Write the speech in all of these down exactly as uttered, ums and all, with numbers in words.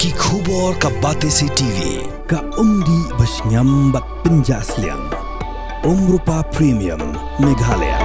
Ki khubor ka Batesi T V, ka umdih ba shngiam bad pynjah sliang. Umrupa Premium, Meghalaya.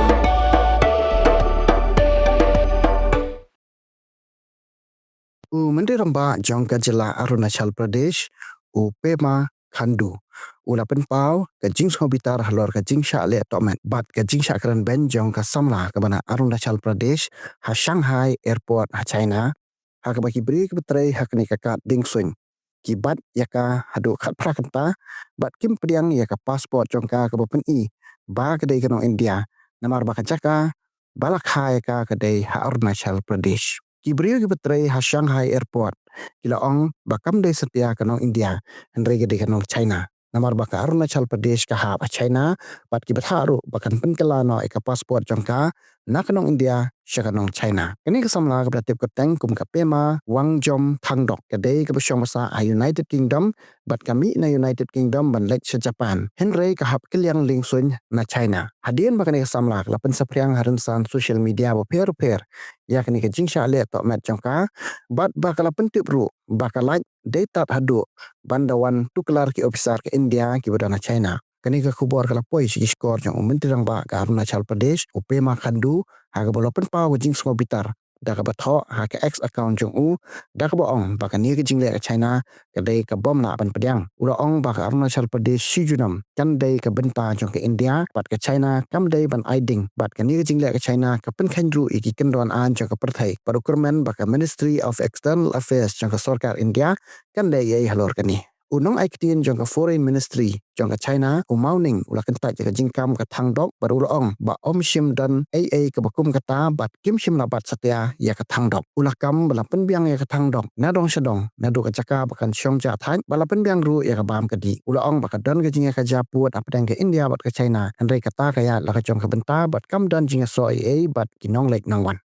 U Myntri Rangbah jong ka jylla Arunachal Pradesh, u Pema Khandu, u la pynpaw ka jingsngewbitar halor ka jingshah leh tohmet bad ka jingshah kren beiñ jong ka samla kaba na Arunachal Pradesh ha Shanghai Airport ha China, ha kaba ki briew kiba trei ha kane ka kad dieng suiñ ki bat ïa ka haduh khatphra kynta bad kim pdiang ïa ka passport jong ka kaba pyni ba ka dei ka nong India, namar ba ka jaka ba la kha ïa ka ka dei ha Arunachal Pradesh. Ki briew kiba trei ha Shanghai Airport ki la ong ba kam dei satia ka nong India, hynrei ka dei ka nong China, namar ba ka Arunachal Pradesh ka hap ha China, bad ki bthah ruh ba kan pynkylla noh ïa ka passport jong ka na ka nong India sha ka nong China. Kane ka samla kaba la tip kyrteng kum ka Pema Wangjom Thangdok ka dei kaba shong basa ha United Kingdom bad ka mih na United Kingdom ban leit sha Japan, hynrei ka hap kylliang lieng suiñ na China. Hadien ba kane ka samla ka la pynsaphriang ha rynsan social media bapher bapher ïa kane ka jingshah leh tohmet jong ka, bad ba ka la pyntip ruh ba ka lait dei tad haduh ban da wan tuklar ki ophisar ka India kiba don ha China. Kane ka khubor ka la poi sha ki shkor jong u Myntri Rangbah ka Arunachal Pradesh, u Pema Khandu, ha kaba la pynpaw ka jingsngewbitar da kaba thoh ha ka X account jong u, da kaba ong ba kane ka jingleh ka China ka dei ka bym lah ban pdiang. U la ong ba ka Arunachal Pradesh shi junom kan dei ka bynta jong ka India bad ka China kam dei ban ai ding, bad kane ka jingleh ka China ka pynkheiñ ruh ïa ki kyndon aiñ jong ka pyrthei, bad u kyrmen ba ka Ministry of External Affairs jong ka sorkar India kan leh ei ei halor kane. U nongai ktien jong ka Foreign Ministry jong ka China, u Mao Ning, u la kyntait ïa ka jingkam ka Thangdok bad u la ong ba ym shym don ei ei kaba kum kata bad kim shym la bat satia ïa ka Thangdok. U la kam ba la pynbiang ïa ka Thangdok na dong sha dong naduh ka jaka ba kan shong jahthait, ba la pynbiang ruh ïa ka bam ka dih. U la ong ba ka don ka jingïakajia pud hapdeng ka India bad ka China, hynrei kata ka ïaid la ka jong ka bynta bad kam don jingïasoh ei ei bad ki nongleit nongwan.